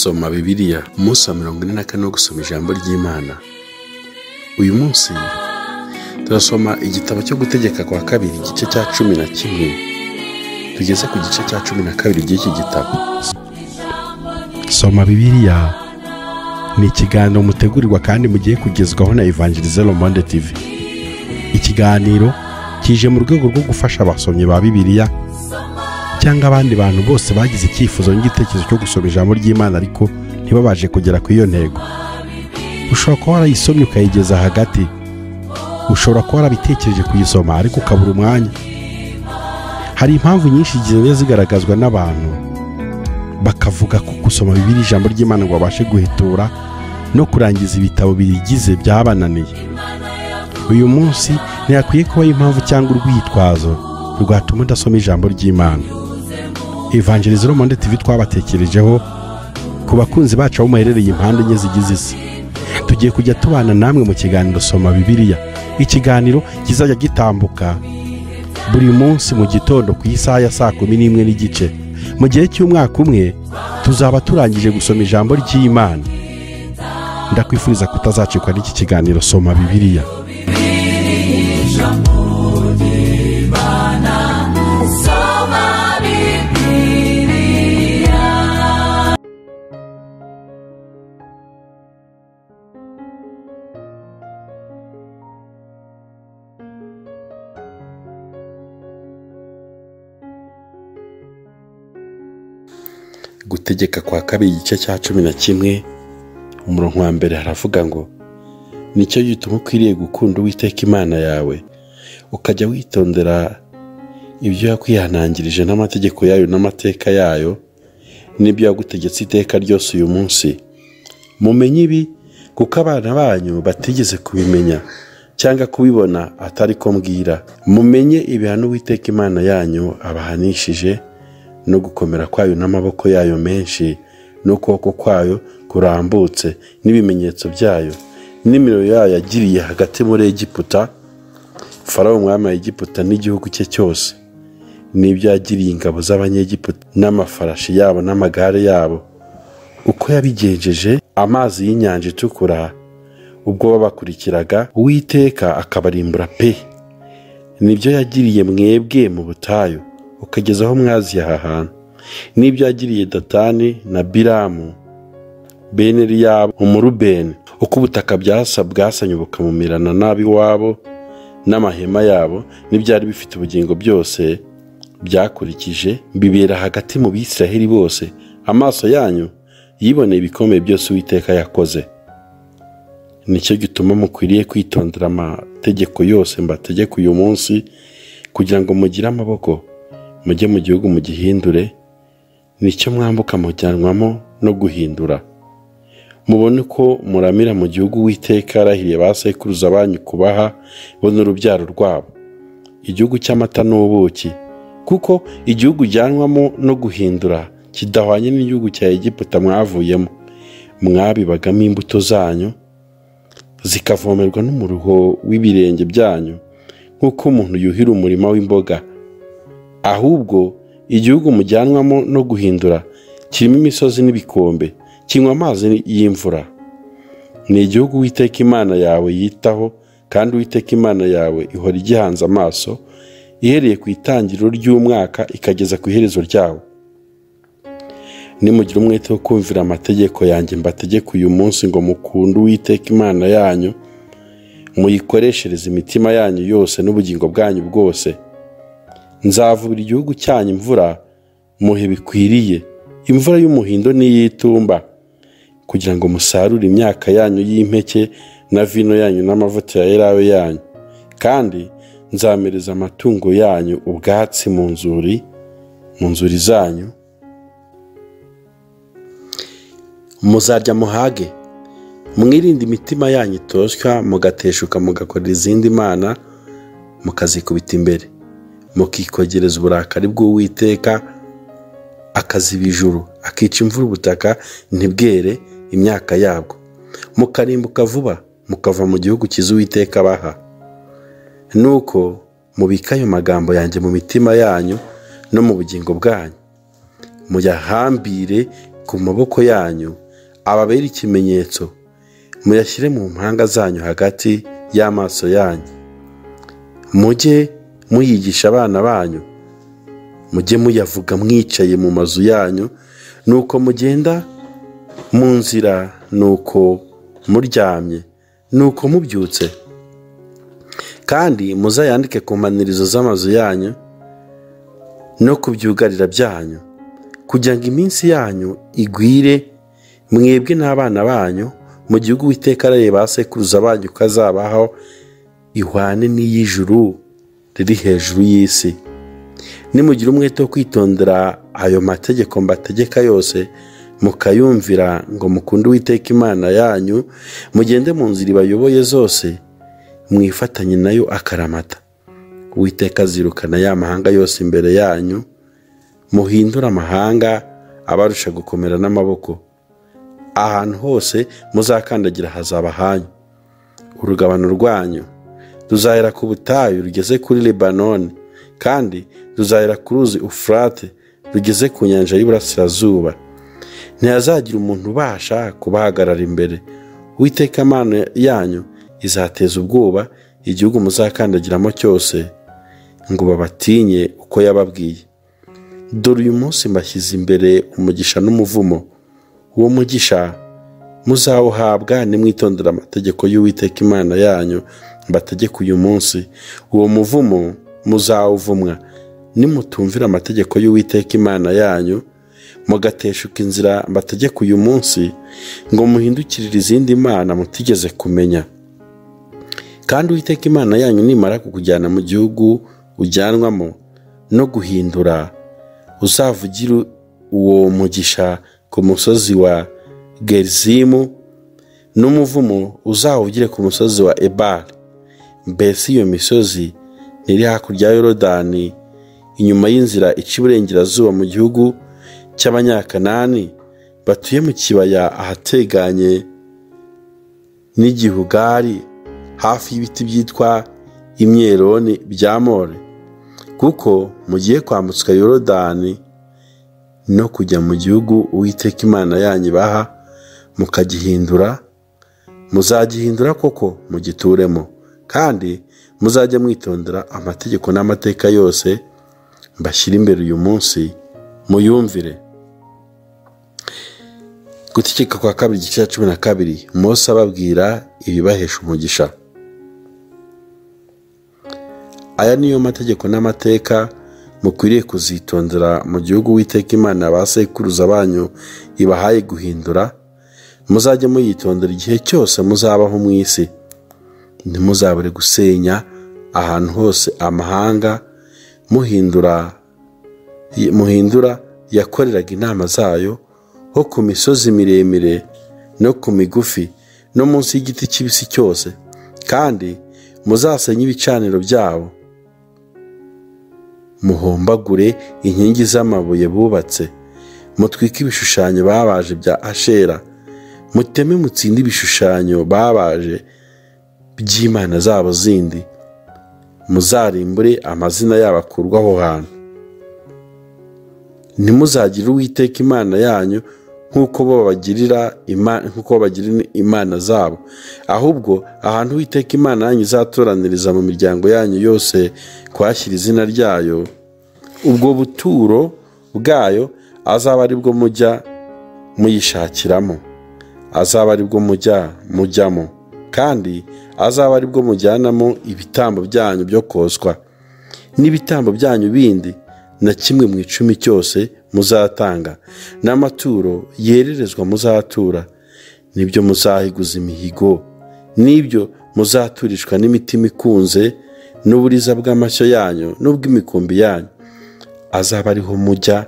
Soma Bibiliya, umunsi wa 44 wo gusoma ijambo ry'Imana. Uyu munsi turasoma igitabo cyo Gutegeka kwa Kabiri, igice cya 11, tugeze ku gice cya 12 cy'iki gitabo. Soma Bibiliya ni ikiganiro mutegurirwa kandi mugiye kugezwaho na Evangelize Le Monde TV. Ikiganiro kije mu rwego rwo gufasha abasomyi ba Bibiliya cyangwa abandi bantu bose bagize icyifuzo n'igitekerezo cyo gusoma ijambo ry'Imana ariko ntibabaje kugera ku iyo ntego. Ushobora kuba warayisomye ukayigeza hagati, ushobora kuba warabitekereje kuyisoma ariko ukabura umwanya. Hari impamvu nyinshi zigenda zigaragazwa n'abantu bakavuga ko gusoma Bibiliya, ijambo ry'Imana, ngo babashe guhitura no kurangiza ibitabo biyigize byabananiye. Uyu munsi ntihakwiye kubaho impamvu cyangwa urwitwazo rwatuma udasoma ijambo ry'Imana. Evangelize Le Monde TV twabatekerejeho ku bakunzi bacu aho muherereye impande enye zigize isi. Tugiye kujya tubana namwe mu kiganiro Soma Bibiliya, ikiganiro kizajya gitambuka buri munsi mu gitondo ku isaha ya 11:30. Mu gihe cy'umwaka umwe tuzaba turangije gusoma ijambo ry'Imana. Ndakwifuriza kutazacikwa n'iki kiganiro Soma Bibiliya. Gutegeka kwa Kabiri, igice cya 11, umurongo wa mbere haravuga ngo: nicyo gituma ukwiriye gukunda Uwiteka Imana yawe, ukajya witondera ibyo yakwihanangirije n'amategeko yayo n'amateka yayo n'ibyo yagutegetse iteka ryose uyu munsi. Mumenye ibi, kuko abana banyu batigeze kubimenya cyangwa kubibona atari ko mbwira. Mumenye ibihano Uwiteka Imana yanyu abahanishije, no gukomera kwayo n'amaboko yayo menshi n'ukuboko kwayo kurambutse n'ibimenyetso byayo n'imirimo yayo yagiriye hagati muri Egiputa, Farawo umwami wa Egiputa n'igihugu cye cyose, n'ibyo yagiriye ingabo z'Abanyegiputa n'amafarashi yabo n'amagare yabo, uko yabigenjeje amazi y'inyanja itukura ubwo babakurikiraga, Uwiteka akabarimbura pe. Nibyo yagiriye mwebwe mu butayu ukageza aho mwaziye aha hantu, n'ibyo yagiriye Datani na Biramu bene Eliyabu Umurubeni, uko ubutaka bwasanye bukamumirana n'ab'iwabo n'amahema yabo n'ibyari bifite ubugingo byose byakurikije, bibera hagati mu Bisiraheli bose. Amaso yanyu yiboneye ibikomeye byose Uwiteka yakoze. Nicyo gituma mukwiriye kwitondera amategeko yose mbategeka uyu munsi, kugira ngo mugire amaboko mujye mu gihugu mugihindure, nicyo mwambuka mujyanwamo no guhindura. Mubone uko muramira mu gihugu Uwiteka yarahiriye ba sekuruza banyu kubaha bo n'urubyaro rwabo, igihugu cy'amata n'ubuki, kuko igihugu ujyanwamo no guhindura kidahwanye n'igihugu cya Egiputa mwavuyemo. Mwabibagamo imbuto zanyu zikavomerwa n'umuruho w'ibirenge byanyu, nk'uko umuntu yuhira umurima w'imboga. Ahubwo igihugu mujyanwamo no guhindura kirimo imisozi n'ibikombe, kinywa amazi y'imvura. Ni igihugu Uwiteka Imana yawe yitaho, kandi Uwiteka Imana yawe ihora igihanze amaso, ihereye ku itangiriro ry'umwaka ikageza ku iherezo ryawo. Nimugira umwete wo kumvira amategeko yanjye mbategeka uyu munsi, ngo mukunde Uwiteka Imana yanyu, muyikoreshereze imitima yanyu yose n'ubugingo bwanyu bwose, nzavubira igihugu cyanyu imvura muhe bikwiriye, imvura y'umuhindo n'iy'itumba, kugira ngo musarure imyaka yanyu y'impeke na vino yanyu n'amavuta ya elayo yanyu. Kandi nzamereza amatungo yanyu ubwatsi mu nzuri zanyu, muzarya muhage. Mwirinde imitima yanyu itoshywa, mugateshuka mugakorera izindi mana, mukazikubita imbere, mukikogereza uburakari bw'Uwiteka, akaziba ijuru, akica imvura ubutaka ntibwere imyaka yabwo, mukarimbuka vuba mukava mu gihugu cyiza Uwiteka abaha. Nuko mubika ayo magambo yanjye mu mitima yanyu no mu bugingo bwanyu, muyahambire ku maboko yanyu, ababere ikimenyetso, muyashyire mu mpanga zanyu hagati y'amaso yanyu. Mujye muyigisha abana banyu, mujye muyavuga mwicaye mu mazu yanyu, nuko mugenda mu nzira, nuko muryamye, nuko mubyutse. Kandi muzayandike ku mpanirizo z'amazu yanyu no ku byugarira byanyu, kugira ngo iminsi yanyu igwire mwebwe n'abana banyu mu gihugu Uwiteka araye ba sekuruza banyu ko azabaho, ihwane n'iy'ijuru riri hejuru y'isi. Nimugira umwete wo kwitondera ayo mategeko mbategeka yose, mukayumvira ngo mukunde Uwiteka Imana yanyu, mugende mu nzira ibayoboye zose, mwifatanye nayo akaramata. Uwiteka azirukana ya mahanga yose imbere yanyu, muhindure amahanga abarusha gukomera n'amaboko. Ahantu hose muzakandagira hazaba hanyu. Urugabano rwanyu ruzahera ku butayu rugeze kuri Lebanoni, kandi ruzahera ku ruzi Ufurate rugeze ku nyanja y'Iburasirazuba. Ntihazagira umuntu ubasha kubahagarara imbere. Uwiteka Imana yanyu izateza ubwoba igihugu muzakandagiramo cyose, ngo babatinye uko yababwiye. Dore uyu munsi mbashyize imbere umugisha n'umuvumo. Uwo mugisha muzawuhabwa nimwitondera amategeko y'Uwiteka Imana yanyu mbategeka uyu munsi. Uwo muvumo muzawuvumwa nimutumvira amategeko y'Uwiteka Imana yanyu, mugateshuka inzira mbategeka uyu munsi, ngo muhindukirire izindi mana mutigeze kumenya. Kandi Uwiteka Imana yanyu nimara kukujyana mu gihugu ujyanwamo no guhindura, uzavugira uwo mugisha ku musozi wa Gerizimu, n'umuvumo uzawugire ku musozi wa Ebali. Mbese iyo misozi ntiri hakurya ya Yorodani, inyuma y'inzira ica iburengerazuba mu gihugu cy'Abanyakanani batuye mu kibaya ahateganye n'igihugari, hafi y'ibiti byitwa imyeroni bya More? Kuko mugiye kwambutswa Yorodani no kujya mu gihugu Uwiteka Imana yanyu ibaha, mukagihindura. Muzagihindura koko mugituremo, kandi muzajya mwitondera amategeko n'amateka yose mbashyira imbere uyu munsi, muyumvire. Gutegeka kwa kabiri igice cya 12. Mose ababwira ibibahesha umugisha. Aya niyo mategeko n'amateka mukwiriye kuzitondera mu gihugu Uwiteka Imana ba sekuruza banyu ibahaye guhindura. Muzajye muyitondera igihe cyose muzabaho mu isi. Ntimuzabure gusenya ahantu hose amahanga muhindura yakoreraga inama zayo, ho ku misozi miremire no ku migufi no munsi y'igiti kibisi cyose. Kandi muzasenye ibicaniro byabo, muhombagure inkingi z'amabuye bubatse, mutwike ibishushanyo babaje bya Ashera, muteme mutsinde ibishushanyo babaje by'imana zabo zindi, muzarimbure amazina yabo akurwa aho hantu. Ntimuzagire Uwiteka Imana yanyu nk'uko bo babagirira imana zabo, ahubwo ahantu Uwiteka Imana yanyu izatoraniriza mu miryango yanyu yose kuhashyira izina ryayo, ubwo buturo bwayo azaba ari bwo mujya muyishakiramo, azaba ari bwo mujya mujyamo, kandi azaba ari bwo mujyanamo ibitambo byanyu byo koswa n'ibitambo byanyu bindi, na kimwe mu 10 cyose muzatanga, n'amaturo yererezwa muzatura, nibyo muzahiguza imihigo, n'ibyo muzaturishwa n'imitima ikunze, n'uburiza bw'amashyo yanyu n'ubw'imikumbi yanyu. Azaba ariho mujya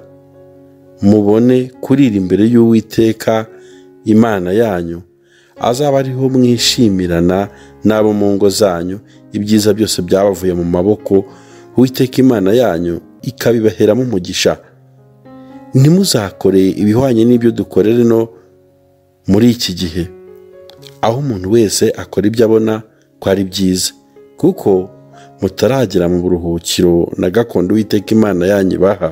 mubone kurira imbere y'Uwiteka Imana yanyu, azaba ariho mwishimirana n'abo mu ngo zanyu ibyiza byose byabavuye mu maboko Uwiteka Imana yanyu ikabibaheramo umugisha. Ntimuzakore ibihwanye n'ibyo dukorera no muri iki gihe, aho umuntu wese akora ibyo abona ko ari byiza, kuko mutaragera mu buruhukiro na gakondo Uwiteka Imana yanyu ibaha.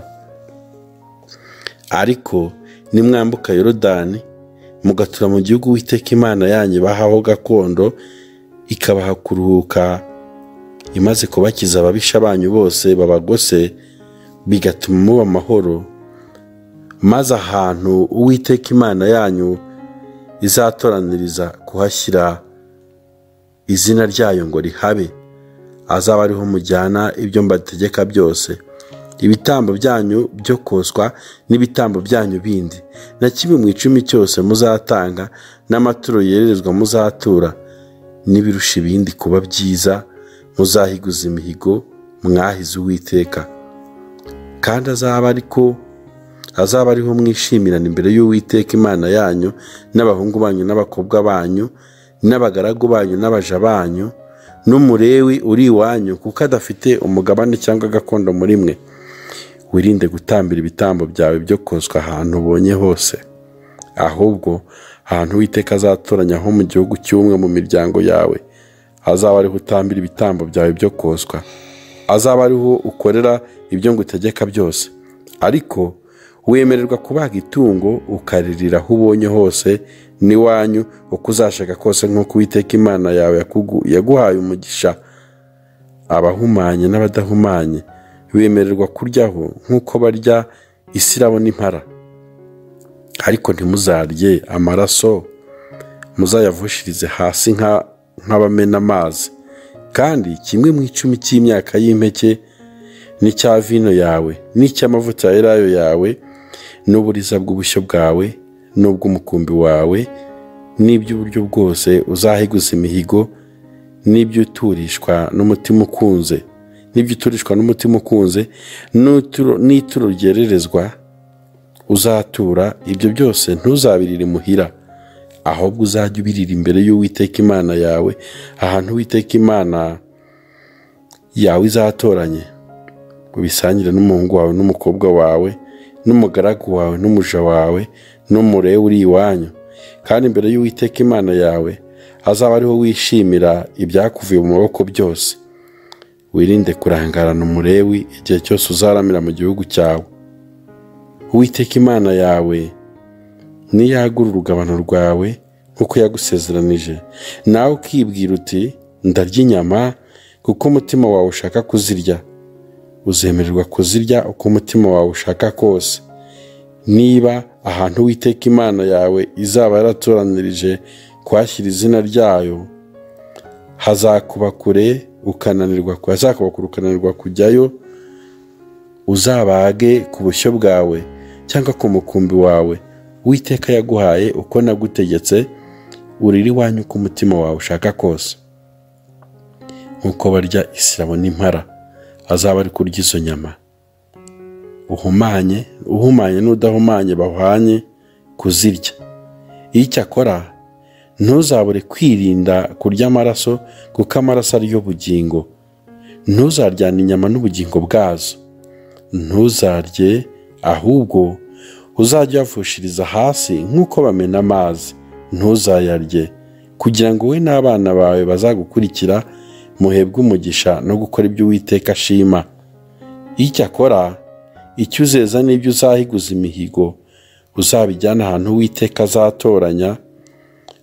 Ariko Nimwambuka Yorodani mugatura mu gihugu Uwiteka Imana yanyu ibahaho gakondo, ikabaha kuruhuka imaze kubakiza ababisha banyu bose babagose, bigatuma muba amahoro, maze ahantu Uwiteka Imana yanyu izatoraniriza kuhashyira izina ryayo ngo rihabe, azaba ariho mujyana ibyo mbategeka byose, ibitambo byanyu byo koswa n'ibitambo byanyu bindi, na kimwe mu icumi cyose muzatanga, n'amaturo yererezwa muzatura, n'ibirusha ibindi kuba byiza muzahiguza imihigo mwahize Uwiteka. Kandi azaba ariho mwishimirana imbere y'Uwiteka Imana yanyu, n'abahungu banyu n'abakobwa banyu, n'abagaragu banyu n'abaja banyu, n'umurewi uri iwanyu, kuko adafite umugabane cyangwa gakondo muri mwe. Wirinde gutambira ibitambo byawe byo koswa ahantu ubonye hose, ahubwo ahantu Uwiteka azatoranya ho mu gihugu cy'umwe mu miryango yawe, azaba ariho utambira ibitambo byawe byo koswa, azaba ariho ukorera ibyo ngutegeka byose. Ariko wemererwa kubaga itungo ukaririra aho ubonye hose n'iwanyu, uko uzashaka kose, nk'uko Uwiteka Imana yawe yaguhaye umugisha. Abahumanye n'abadahumanye bemererwa kuryaho nk'uko barya isirabo n'impara. Ariko ntimuzarye amaraso, muzayavushirize hasi nk'abamena amazi. Kandi kimwe mu icumi cy'imyaka y'impeke n'icya vino yawe n'icy'amavuta ya elayo yawe, n'uburiza bw'ubushyo bwawe n'ubw'umukumbi wawe, n'iby'uburyo bwose uzahiguza imihigo, n'ibyo uturishwa n'umutima ukunze, n'ituro ryererezwa uzatura, ibyo byose ntuzabirire imuhira, ahubwo uzajya ubirira imbere y'Uwiteka Imana yawe, ahantu Uwiteka Imana yawe izatoranye, ubisangire n'umuhungu wawe n'umukobwa wawe, n'umugaragu wawe n'umuja wawe, n'umurewi uri iwanyu. Kandi imbere y'Uwiteka Imana yawe azaba ariho wishimira ibyakuvuye mu maboko byose. Wirinde kurangarana umurewi igihe cyose uzaramira mu gihugu cyawe. Uwiteka Imana yawe niyagura urugabano rwawe nk'uko yagusezeranije, nawe ukibwira uti ndarya inyama kuko umutima wawe ushaka kuzirya, uzemererwa kuzirya uko umutima wawe ushaka kose. Niba ahantu Uwiteka Imana yawe izaba yaratoranirije kuhashyira izina ryayo hazakuba kure ukananirwa kujyayo, uzabage ku bushyo bwawe cyangwa ku mukumbi wawe Uwiteka yaguhaye uko nagutegetse, urire iwanyu uko umutima wawe ushaka kose. Nk'uko barya isirabo n'impara, azaba ari kurya izo nyama. Uhumanye n'udahumanye bahwanye kuzirya. Icyakora ntuzabure kwirinda kurya amaraso, kuko amaraso ari yo bugingo. Ntuzaryane inyama n'ubugingo bwazo, ntuzarye, ahubwo uzajya uyavushiriza hasi nk'uko bamena amazi. Ntuzayarye, kugira ngo we n'abana bawe bazagukurikira muhebwe umugisha no gukora ibyo Uwiteka ashima. Icyakora icyo uzeza n'ibyo uzahiguza imihigo uzabijyana ahantu Uwiteka azatoranya,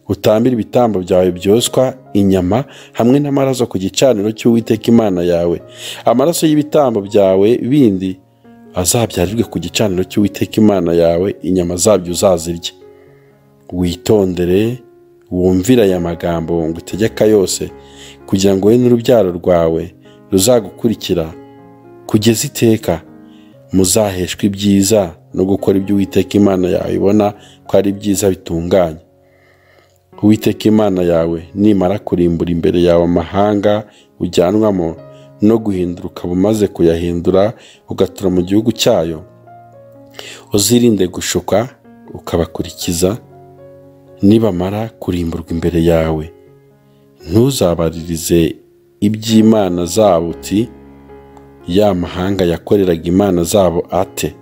utambire ibitambo byawe byoswa inyama hamwe n'amaraso ku gicaniro cy'Uwiteka Imana yawe. Amaraso y'ibitambo byawe bindi azabyarirwe ku gicaniro cy'Uwiteka Imana yawe, inyama zabyo uzazirya. Witondere wumvire aya magambo ngutegeka yose, kugira ngo we n'urubyaro rwawe ruzagukurikira kugeza iteka muzaheshwe ibyiza no gukora ibyo Uwiteka Imana yawe ibona ko ari byiza bitunganye. Uwiteka Imana yawe nimara kurimbura imbere yawe amahanga ujyanwamo no guhindura ukaba umaze kuyahindura ugatura mu gihugu cyayo, uzirinde gushuka ukabakurikiza. Nibamara kurimburwa imbere yawe, ntuzabaririze iby'imana zabo uti ya mahanga yakoreraga imana zabo ate,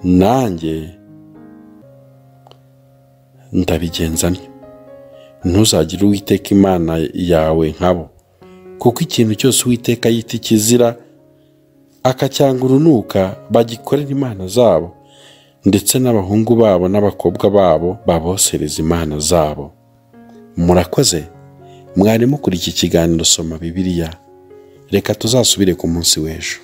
nanjye ndabigenza ntyo. Ntuzagire Uwiteka Imana yawe nkabo, kuko ikintu cyose Uwiteka yita ikizira akacyanga urunuka bagikorera imana zabo. ndetse n'abahungu babo n'abakobwa babo babosereza imana zabo. Murakoze, mwari mukuri iki kiganiro Soma Bibiliya. Reka tuzasubire ku munsi w'ejo.